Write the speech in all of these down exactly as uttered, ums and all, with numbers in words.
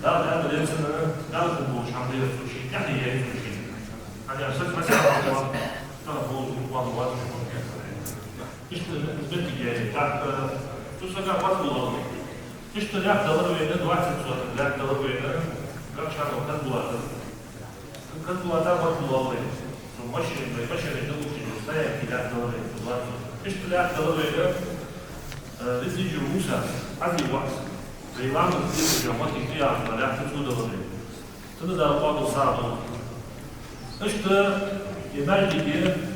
Дала аьнна децана, Дала хӀама болаш хӀама деза цо шийна, тӀехье яйца цо шийна. ХӀана аьлча саг масала хӀама, тӀехьа болаш хӀама вац цо. Иштта моттиг яй, тӀаккха цу сага баркал ала вай. Иштта лаьтта далар вайна, двадцать соток лаьтта далар вайна, гачхьа вал Хасбулата. Хасбулата баркал ала вай. Цу машин, вай машинаш далуш, стоянке лаьтта далар вайна, цу двадцать соток. Иштта лаьтта далар вайна, э, Ризижев Мусас, Ӏазий воӀас. Вай ламаз деш йола моттиг тӀа яхаш лаьтта цо далар вайна. Цунна Дала къоабал сагӀа долда. Иштта ер маьждиг,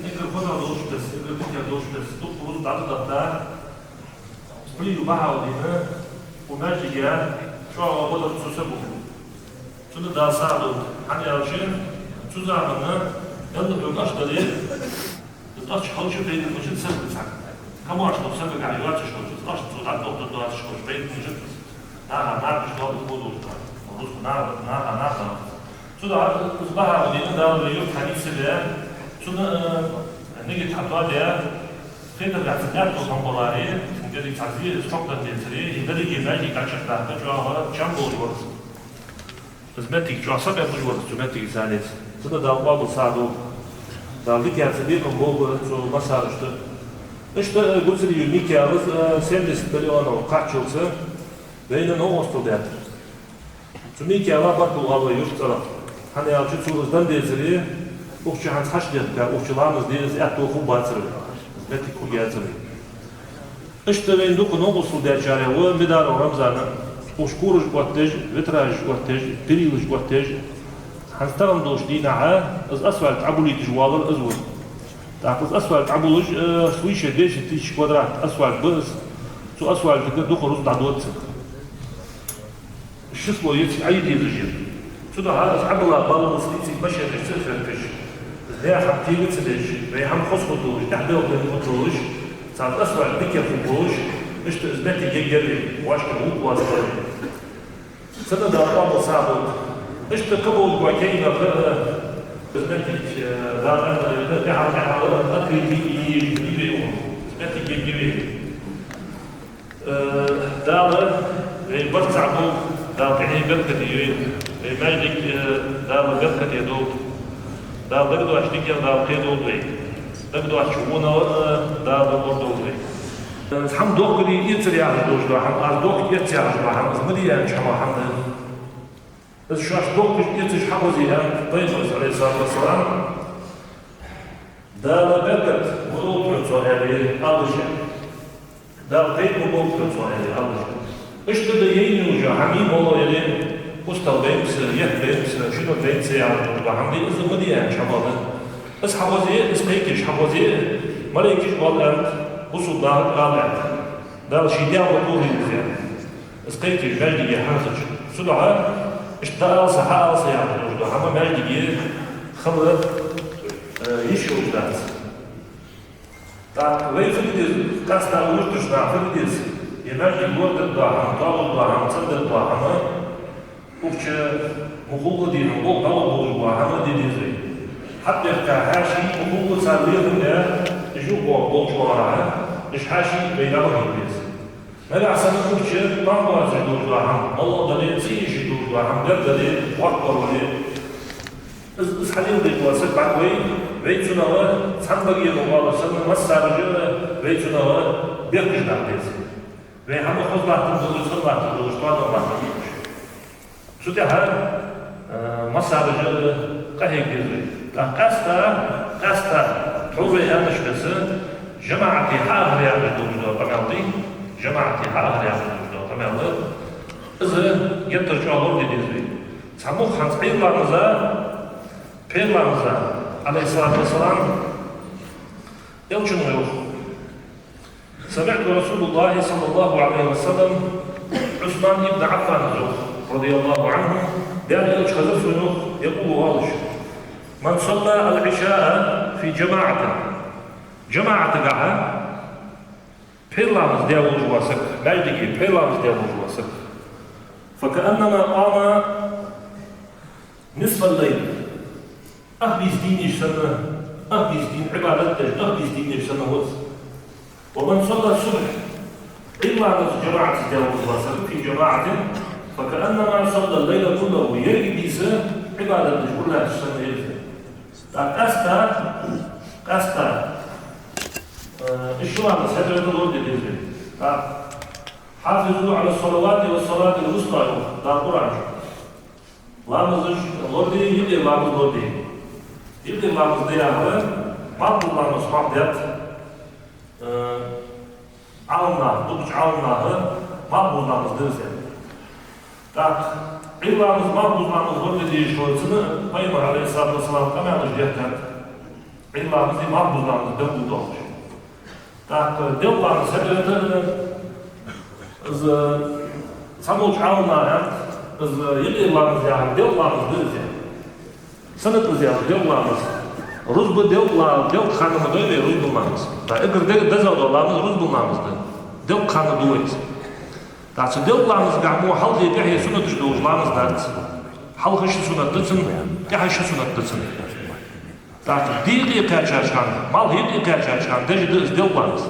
эггара хозагӀа долаш бесса, эггара дикагӀа долаш бесса, дукха рузба дӀадахьийтар, Хьулиев Бахьауддина, укх маьждига чӀоагӀа бадар цу саго. Цунна Дала сагӀа долда. ХӀана аьлча, цу заман, Дала хьога аш дале, из ахча хьалчу пайда хилча саг цхьа. Камаьршал сагагахьа йоацаш хилча, ахча цо дӀатохийтаргдоацаш хилча, пайда хилча, наха накъаш дола хӀама долаш да. Рузба наха, наха, наха. Цудухьа из Бахьауддина, Дала вай юрта хьаийца бе, цунна, э, нигат хьатоаде, кхетаргахьа цун аьттув хинна баларе, цун деррига цхьа зе из хьокхадан децаре, из деррига маьждиг дӀачакхдаккха чӀоагӀа чам болаш вар из. Из моттиг чӀоагӀа сабаьб луш вар из, цу моттиге цхьанне. Цунна Дала къоабал сагӀа долда. Дала дикаца бекхам болба цу массарашта. Иштта, э, Гуцериев Микаила, э, семьдесят миллионов кхаччалца вайна новкъостал даьд. Цу Микаила баркал ала вай юрта цӀерах. ХӀана аьлча цо из даь децаре, укх чу хӀанз хьаштдехка, укх чу ламаз де из аьттув хургбацар вайна. Из моттиг хургьяцар вайна. Иштта вайна дукха новкъостал даьчарех ва Медаров Рамзан, укх чу кураж оттадеш, витражаш оттадеш, перилаш оттадеш. ХӀанз тахан долча дийнахьа из асфальт Ӏобулийташ воаллар из ва. ТӀаккха из асфальт Ӏобулаш, э, свыше десять тысяч квадрат асфальт ба из. Цу асфальтага дукха рузба дӀадода цунна. Число еци Ӏайи дезаш я. Цудухьа из Ӏобилла баллалца цига машенаш ца херкаш, из даь хӀама тега ца деш, вай хӀама хоза хургдолаш, тӀехьа белгалденна хургдолаш, цхьа асфальт дикагӀа хургболаш, иштта из моттиг ергьяр вай, вӀашка вук лоацбар вай. Цунна Дала къоабал сагӀа долда. Иштта кхы болаш бола кагий нах, э, из моттиг, э, Дала аьнна дале, тӀехьа-тӀехьа открытие е езаш я вай укхун. Из моттиг ергья вай. Э, Дала вай барт цхьа болба, Дала къахьега беркате йойла. Вай маьждиг, э, Дала беркате долда. Дала дагадоацача диках Дала кхедолда вай. Дагадоацача вонах, э, Дала лорадолда вай. Э, хӀама дохкаде эцар яхаш долаш дола хӀама, аз дохка эц яхаш дола хӀама, из ма дий аьннача хӀамах хӀама да. Из шоаш дохкаш, эцаш хьахозе аьннад Пайхамара, Ӏалайхи ссалату вассалам, Дала беркат ма долда хьона цох, аьле, алалаш. Дала пайда ма болба хьона цох, аьле, алалаш. Иштта да яйна йолаш йола хӀама, моллагӀа яле, устагӀа байнаб са, етт байнаб са, шиннар байнаб са яхаш долаш дола хӀама да, из ма дий аьннача хӀамах да. Из хьахозе, из кхайкаш хьахозе, малейкаш оал аьннад, бусалба наха ала аьннад. Дала ший даьла ма кховдийла из аьннад. Из кхайкаш маьждиге хьахезача. Цудухьа иштта дӀаала са, хьаала са яхаш долаш дола хӀама маьждиге хила, э, йиш йолаш дац. ТӀаккха вай фу де деза, къаьстта юртарча наха фу де деза? Ер маьждиг лорадергдола хӀама, тоабергдола хӀама, цӀендаргдола хӀама, укх чу мукъагӀа дийна болх бе болаш бола хӀама де деза вай. ХьатӀабехка хьаьший мукъагӀа цар лехам бе, уж юкъе болча оагӀорахьа, уж хьаьший вай дӀабахийта беза. Нагахьа санна укх чу тӀом боацаш долаш дола хӀама, моллагӀа дале, цӀи йиш йолаш дола хӀама, бер дале, воккха вале, из, из хьалел декъа саг бакъ вай, вай цунах цхьан баге ма оалаш санна, массаража вай цунах бехкаш даккха деза. Вай хӀама хоза латтар долаш, хоза латтар долаш, тоадам латтар долаш. Цу тӀехьа, э, массаража къахьега деза вай. ТӀаккха къаьстта, къаьстта, тхьовра вай аьннача беса, жамаӀате хьаахар яхаш долаш дола къамаьл да, жамаӀате хьаахар яхаш долаш дола къамаьл да. Из геттара чӀоагӀа лораде деза вай. Цхьа мугӀ хӀанз Ӏуйра ламаза, пхьера ламаза, Ӏалайхи ссалату вассалам, Элчано йоах: سمعت رسول الله صلى الله عليه وسلم, Ӏусман ибн Ӏаффана йоах, رضي الله عنه, Даьла Элча хезар сона йоах, يقول, оалаш: من صلى العشاء في جماعة, жамаӀатагахьа пхьера ламаз даь волаш вола саг, маьждиге пхьера ламаз даь волаш вола саг, فكأنما قام نصف الليل. Ах бийса дийнъеш санна, ах бийса дийнъе Ӏибадат деш, ах бийса дийнъеш санна ва из. ومن صلى الصبح, Ӏуйра ламаз жамаӀатаца даь волаш вола саг, في جماعة, فكأنما صلى الليل كله, еррига дийса Ӏибадат деш гур лаьтташ санна да из. ТӀаккха къаьстта, къаьстта, э, из ши ламаз хьадаьр да лораде деза. ТӀаккха: حافظوا على الصلوات والصلاة الوسطى, йоах Дала Къуръан чу. Ламазаш лораде, юкъера ламаз лораде. Юкъера ламаз да яхар малхбуза ламаз хьоахадаьд, э, Ӏаламнаха, дукхача Ӏаламнаха малхбуза ламаз да из аьнна. ТӀаккха Ӏуйра ламаз малхбуза ламаз лораде дезаш хиларца Пайхамара, عليه الصلاة والسلام, къамаьлаш деттад. Ӏуйра ламази малхбуза ламази белгалдоахаш. ТӀаккха делкъа ламаз хьадаьр да из, цхьаболча Ӏаламнаха аьннад, из юкъера ламаз яхар делкъа ламаз да из аьнна. Суннат из яхар делкъа ламаз. Рузба делкъа ла-, делкъа хана ма дой вай рузбан ламаз. ТӀаккха эггара де-, дезагӀа дола ламаз рузбан ламаз да. Делкъа хана ду вай из. ТӀаккха цу делкъа ламазагахь мо хьалхеи тӀехьеи суннаташ долаш ламаз дац. Хьалха ши суннат да цун, тӀехьа ши суннат да цун. ТӀаккха дийкъе кхаьчача хана, малхе юкъе кхаьчача хана деш да из делкъа ламаз.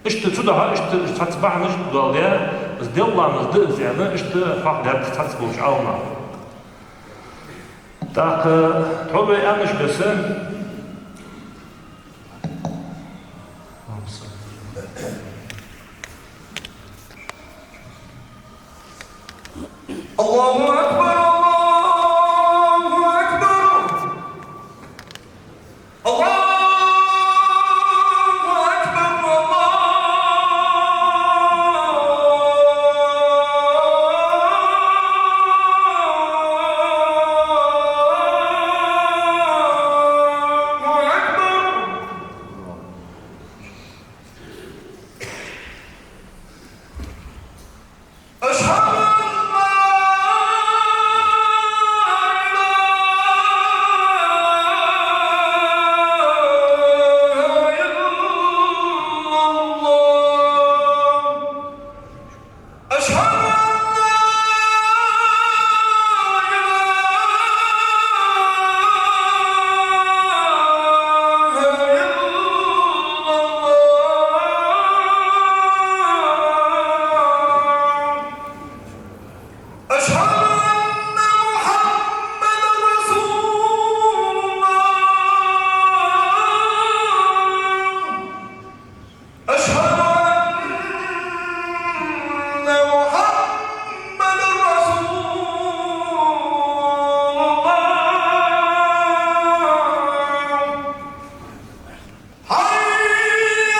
Иштта цудухьа, иштта цхьацца бахьанаш доаладаь, из делкъа ламаз да из аьнна, иштта хьоахадаьд цхьацца болча Ӏаламнаха. ТӀаккха тхьовра вай аьннача беса. الله أكبر، الله أكبر. الله أكبر، الله أكبر. أشهد أن لا إله إلا الله. أشهد أن لا إله إلا الله. أشهد أن محمدا رسول الله. أشهد أن محمدا رسول الله. حي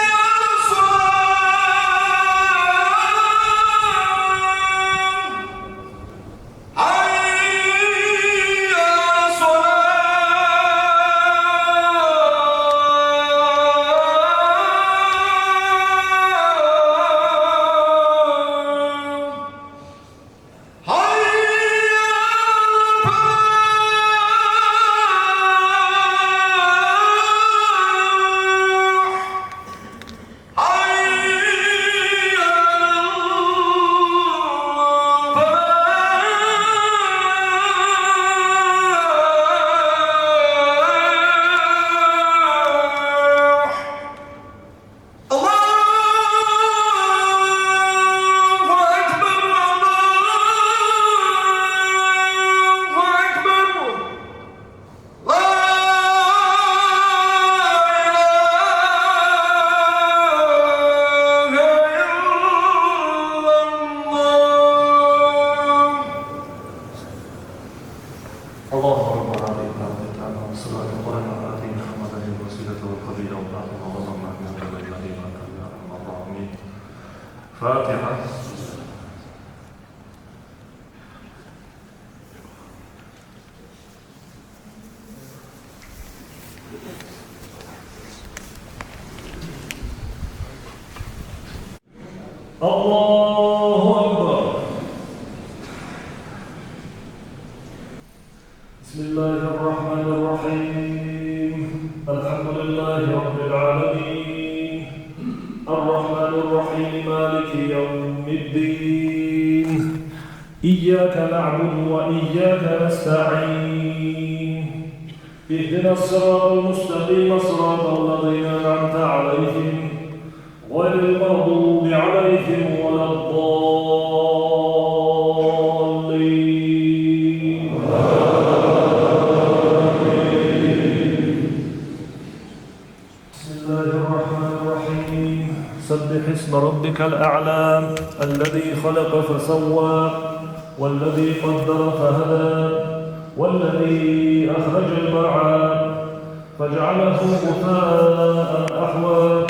على الصلاة. حي على الصلاة. حي على الفلاح. حي على الفلاح. الله أكبر، الله أكبر. لا إله إلا الله. اللهم رب هذه الدعوة التامة والصلاة القائمة، آت محمدا الوسيلة والفضيلة وابعثه مقاما محمودا الذي وعدته، يا أرحم الراحمين. الفاتحة. الله أكبر. بسم الله الرحمن الرحيم. الحمد لله رب العالمين. الرحمن الرحيم. مالك يوم الدين. إياك نعبد وإياك نستعين. اهدنا الصراط المستقيم، صراط الذين أنعمت عليهم، غير المغضوب عليهم ولا الضالين. ربك الأعلى الذي خلق فسوى والذي قدر فهدى والذي أخرج المرعى فجعله غثاء أحوى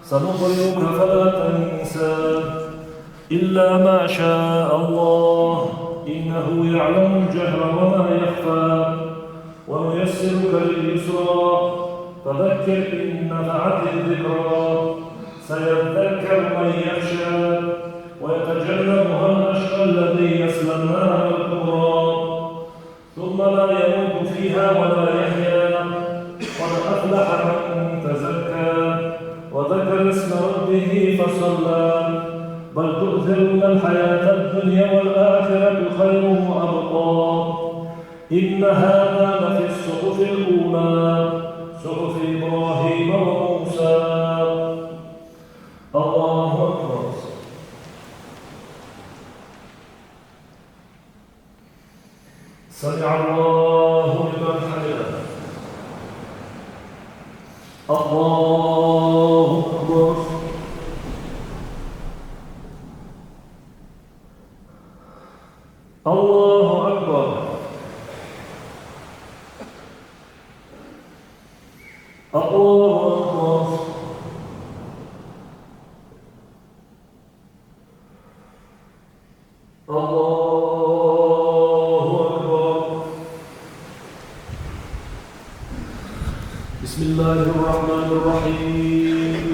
سنقرئك فلا تنسى إلا ما شاء الله إنه يعلم الجهر وما يخفى ونيسرك لليسرى فذكر إن نفعت الذكرى سيذكر من يخشى ويتجنبها الأشقى الذي يصلى النار الكبرى ثم لا يموت فيها ولا يحيا قد أفلح من تزكى وذكر اسم ربه فصلى بل تؤثرون الحياة الدنيا والآخرة خير وأبقى إن هذا لفي الصحف الأولى صحف إبراهيم وموسى. الله أكبر. سمع الله لمن حمده. الله أكبر. الله أكبر. الله أكبر. الله أكبر. بسم الله الرحمن الرحيم.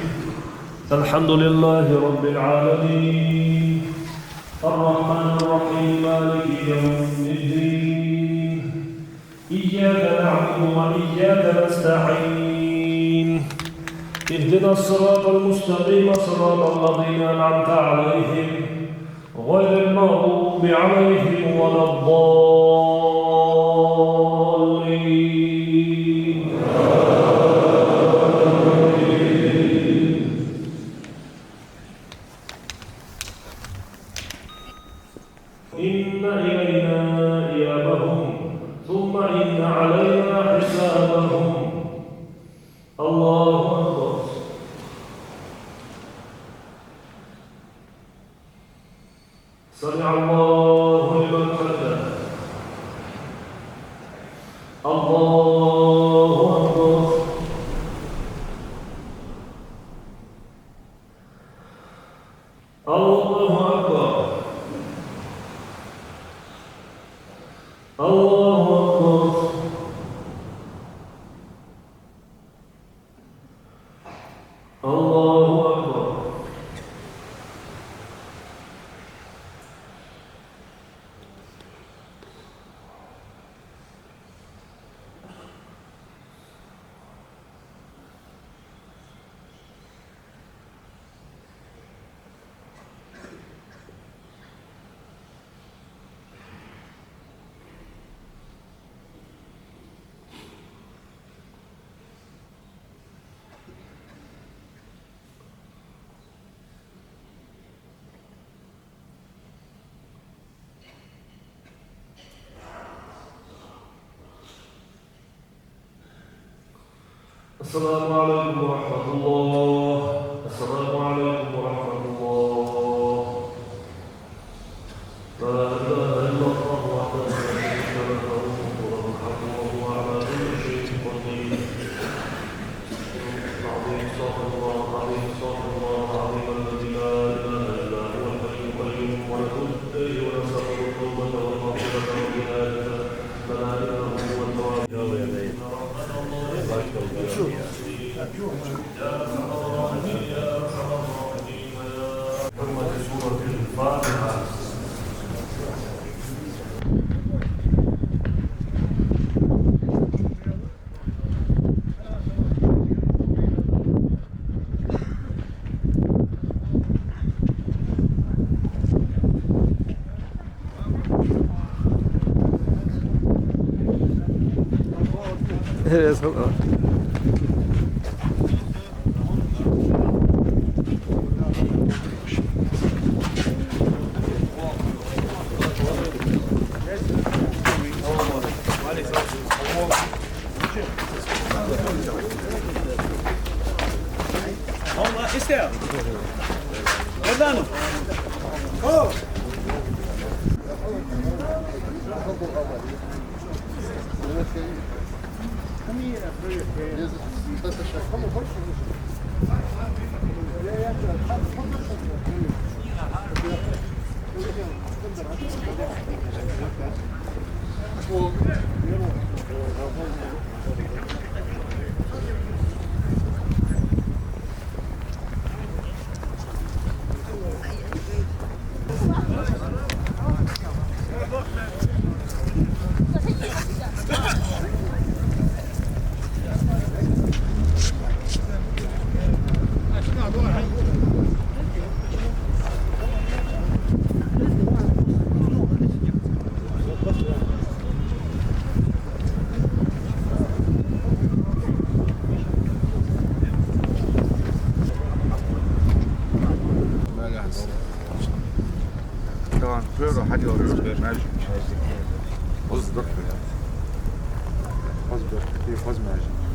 الحمد لله رب العالمين. الرحمن الرحيم. مالك يوم الدين. إياك نعبد وإياك نستعين. اهدنا الصراط المستقيم صراط الذين أنعمت عليهم غير المغضوب عليهم ولا الضالين. إن إلينا إيابهم ثم إن علينا حسابهم. الله أكبر. سمع الله لمن حمده. الله أكبر. الله أكبر. الله أكبر. الله أكبر. السلام عليكم ورحمة الله. السلام عليكم ورحمة الله. لا إله إلا الله وحده لا شريك له، له الملك وله الحمد وهو على كل شيء قدير. العظيم، استغفر الله العظيم، استغفر الله العظيم الذي لا إله إلا هو الحي القيوم، ونتوب إليه ونسأله التوبة والمغفرة والهداية لنا إنه هو التواب. حرمة سورة الفاتحة. Hold on, it's down. Талант пера хьадиалар маьждиг. Хоза дар. Хоза дар. Хоза маьждиг.